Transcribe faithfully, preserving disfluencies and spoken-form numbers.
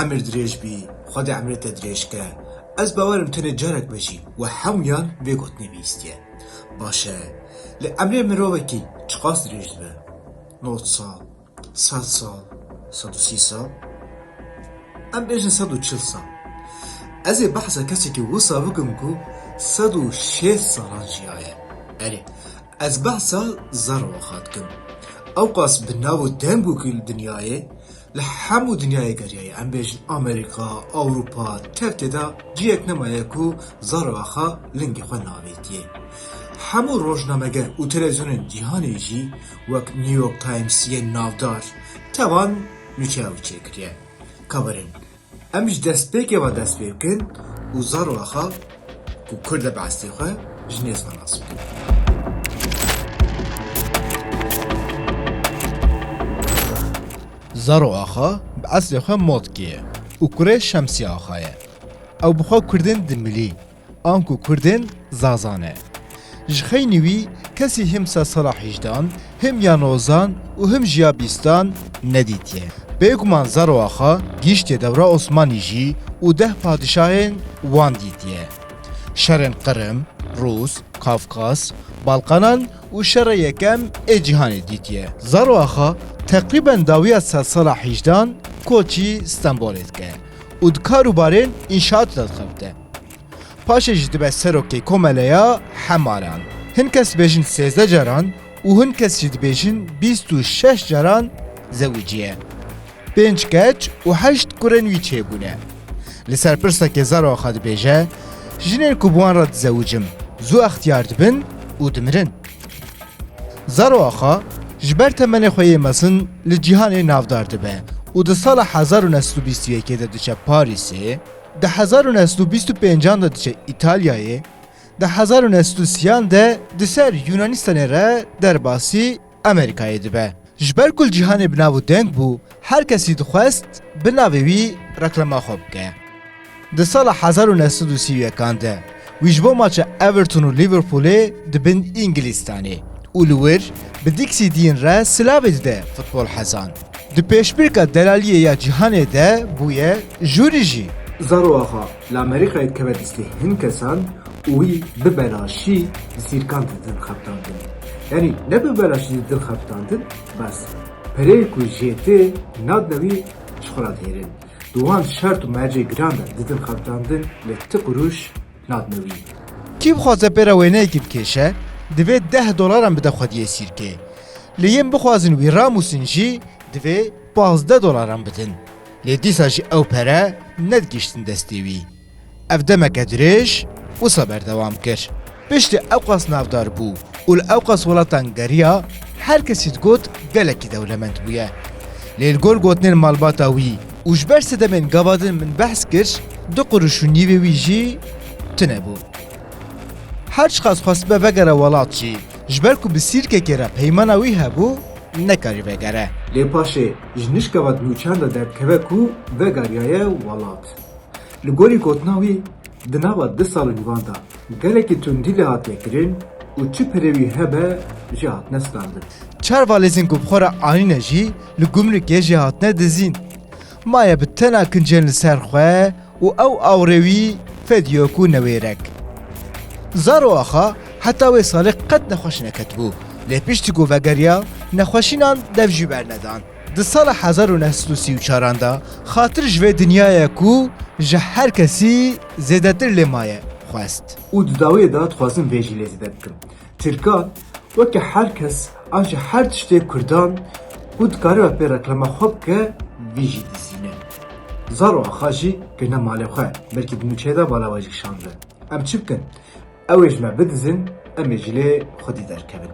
Emir dirêj bî, Xwedê emrê te dirêj ke. Ez bawerim tenê carek be jî we hemûyan vê gotinê bihîstiye. Baş e, lê emrê mirovekî çiqas dirêj dibe? Nod sal, sed sal, sed û sî sal? Em bêjin sed û çil sal. Ez ê behsa kesekî wisa bikim ku sed û şêst salan jiyaye. Erê, ez behsa Zerwaxa dikim. Ewqas bi nav û deng bû ku li dinyayê, li hemû dinyayê geriyaye. Em bêjin Amerîka, Ewropa, tev tê de cihek nemaye ku Zerwaxa lingê xwe navêtiye. Hemû rojnameger û televîzyonên cîhanê jî wek New York Times yên navdar tevan nûçeya wî çêkiriye. Ka werin, em ji destpêkê ve dest pê bikin û Zerwaxa ku Kurd e bi eslê xwe ji nêz ve nas bikin. Zaro Axa bi eslê xwe Motkî ye û kurê Şemsî Axa ye. Ew bi xwe Kurdên Dimilî, anku Kurdên Zazan e. Ji xeynî wî kesî him sedsala hejdan, him ya nozan û him jî ya bîstan nedîtiye. Bêguman Zaro Axa gihîştiye dewra Osmanî jî û deh padişahên wan dîtiye. Şerên Qirim, Rûs, Kafkas, Balkanan û şerê yekem ê cîhanê dîtiye. Zaro Axa teqrîben dawiya sedsala hejdan koçî Stenbolê dike û di kar û barên înşaatê de dixebite. Paşê jî dibe serokê Komeleya Hemalan. Hin kes dibêjin sêzdeh caran û hin kes jî dibêjin bîst û şeş caran zewiciye. Pênc keç û heşt kurên wî çêbûne. Li ser pirsekê Zaro Axa dibêje, jinên ku bi wan re dizewicim, zû extiyar dibin û dimirin. Zaro Axa ji ber temenê xwe yê mezin li cîhanê navdar dibe û di sala hezar û neh sed û bîst û yekê de diçe Parîsê, di hezar û neh sed û bîst û pêncan de diçe Îtalyayê, di hezar û neh sed û sîyan de di ser Yunanistanê re derbasî Amerîkayê dibe. Ji ber ku li cîhanê bi nav û deng bû, her kesî dixwest bi navê wî reklama xwe bike. Di sala hezar û neh sed û sî û yekan de wî ji bo maça Everton û Liverpoolê dibin Îngilîstanê û li wir bi Dixie Dean re silavê dide futbolhezan. Di pêşbirka delaliyê ya cîhanê de bûye jûrî jî. Zaro Axa li Amerîkayê dikeve destê hin kesan û wî bi belaşî di sîrkan didin xebitandin. Yanî ne bi belaşî didin xebitandin, bes pereyê ku jê tê nadine wî ji xwe re dihêlin. Di wan şert û mercê giran de didin xebitandin, lê ti quruş nadine wî. Kî bixwaze pê re wêneyekî bikêşe, divê deh dolaran bide xwediyê sîrkê. Lê yên bixwazin wî ramûsin jî divê pazdeh dolaran bidin. Lê dîsa jî ew pere nedigihîştin destê wî. Ev demeke dirêj wisa berdewam kir. Piştî ewqas navdar bû û li ewqas welatan geriya, her kesî digot gelekî dewlemend bûye. Lê li gor gotinên malbata wî û ji ber sedemên gava din min behs kir, du quruş û nîvê wî jî tune bû. Her çiqas xwestibe vegere welat jî, ji ber ku bi sîrkekê re peymana wî hebû, nekarî vegere. Lê paşê ji nişka ve di nûçeyan de derdikeve ku vegeriyaye welat. Li gorî gotina wî, di nava du sal û nîvan de gelekî tundî lê hatiye kirin û çi perê wî hebe jê hatine standin. Çar valêzên ku bi xwe re anîne jî li gumrikê jê hatine dizîn. Maye bi tena kincên li ser xwe û ew awrê wî fediyo ku newêrek. Zaro Axa heta wê salê qet nexweş neketibû, lê piştî ku vegeriya, nexweşînan dev jî bernedan. Di sala hezar û neh sed û sî û çaran de xatir ji vê dinyayê ku ji her kesî zêdetir lê maye xwest. Û di dawiyê de dixwazim vê jî lê zêde bikim. Tirkan weke her kes an ji her tiştê Kurdan ku dikaribe pê reklama xwe bike, vî jî dizîne. Zaro Axa jî kirine malê xwe, belkî di nûçeyê de bala we jî kişandibe. Em çi bikin? Ew ê ji me bidizin, em ê ji lê xwedî derkevin.